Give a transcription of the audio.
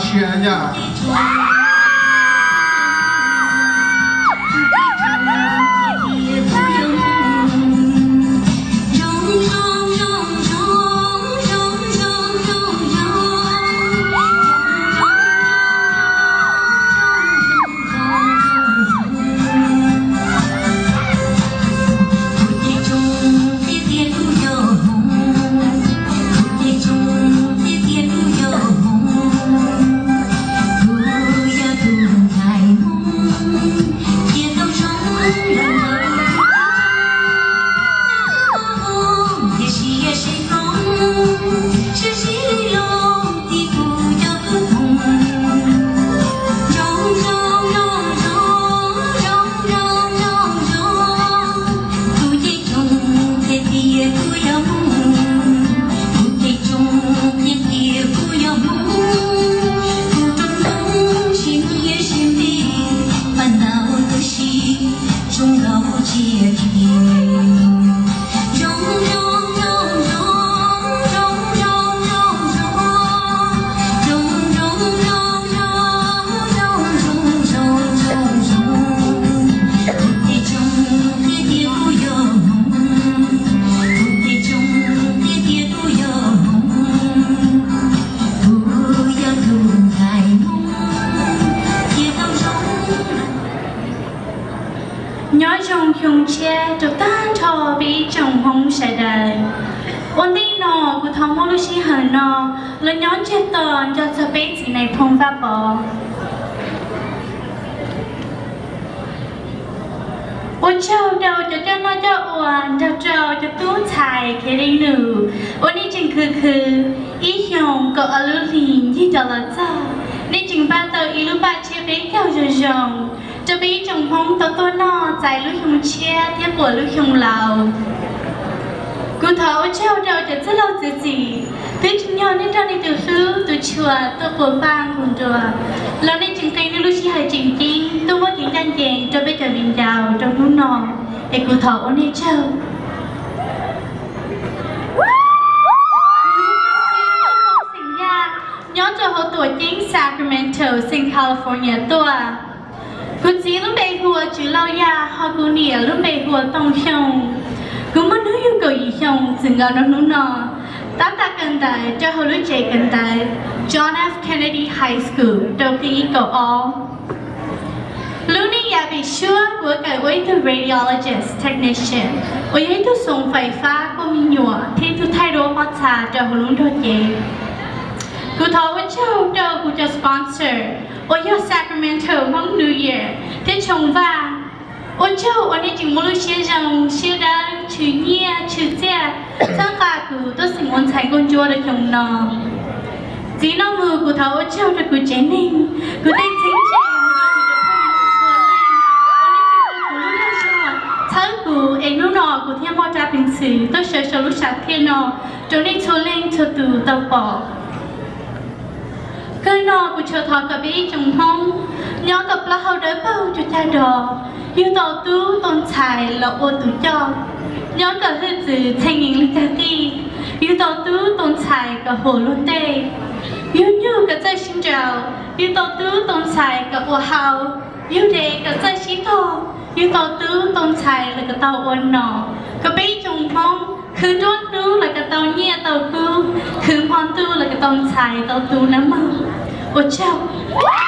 Sia yaj. Nyob zoo xyoo tshiab rau tag nrho peb ib tsoom Hmoob sawv daws. Ua ntej no kuv thov muab lub sij hawm no los nyob ntsiag to nco txog peb txiv nais phoo Vaj Pov. Ua tsaug rau cov coj noj coj ua nrog rau cov tub ntxhais Khiav Li Nus uas nej tseem khwv khwv ib xyoos kaum ob lub hlis ncig rov los txog, nej tseem npaj tau ib lub paj tshiab peb caug zoo zoo rau peb ib tsoom Hmoob tau tuaj noj txais lub xyoo tshiab thiab puam lub xyoo laus. Kuv thov ua tsaug rau cov txwj laug txwv txim, twb tsis yog nej nrog nej tus hlub tus tshua tuaj puas paj nkaus nruas, los nej tseem qee nej lub sij hawm tseem ceeb tuaj muab kev ncaj ncees rau peb cov viv ncaus rau hnub no, es kuv thov ua nej tsaug. Xeem Yaj nyob rau hauv tuam ceeb Sacramento, xeev California tuaj. Kuv txiv lub npe hu ua Tswv Lauj Yaj, ho kuv niam lub npe hu ua Tooj Xyooj. Kuv muaj hnub yug kaum yim xyoo txwm nkaus rau hnub no, tab tom kawm ntawv rau hauv lub tsev kawm ntawv John F. Kennedy High School rau qib kaum ob. Lub neej yav pem suab kuv kawm ua ib tug radiologist technician uas yog ib tug xoo fais fab kuaj me nyuam thiab ib tug thaij duab pob txha rau hauv lub nrog cev. Kuv thov ua tsaug rau kuv cov sponsor uas yog Sacramento Hmoob New Year thiab Tshoo Vaj. Ua tsaug uas nej tseem muaj lub siab zoo siab dawb tshwm nyiaj tshwm txiaj txhawb nqa kuv tuaj xeem ua ntxhais nkauj ntsuab rau xyoo no. Txiv no mus kuv thov ua tsaug rau kuv tsev neeg, kuv tej txheeb ze mus rau kuv cov phooj ywg txhua leej uas nej tseem ua kuv lub dag zog txhawb kuv es hnub no kuv thiaj muaj rab peev xwm tuaj sawv saum lub sam thiaj no rau nej txhua leej txhua tus tau pom. Kawg no kuv tsuas thov kom peb ib tsoom Hmoob nyob kom plaub hau dawb paug rau cag dos, yug tau tub tau ntxhais los ua tus coj, nyob kom hwj txwv txheej yees li cag qij, yug tau tub tau ntxhais kom huam luag tej, yug nyuj kom txawj sib nraus, yug tau tub tau ntxhais kom ua hau, yug dev kom txawj sib tog, yug tau tub tau ntxhais los kom tau ua nom, kom peb ib tsoom Hmoob khwv nruab hnub los kom tau nyiaj tau kub, khwv hmo ntuj los kom tau ntxhais tau tub nawb mog. Ua tsaug.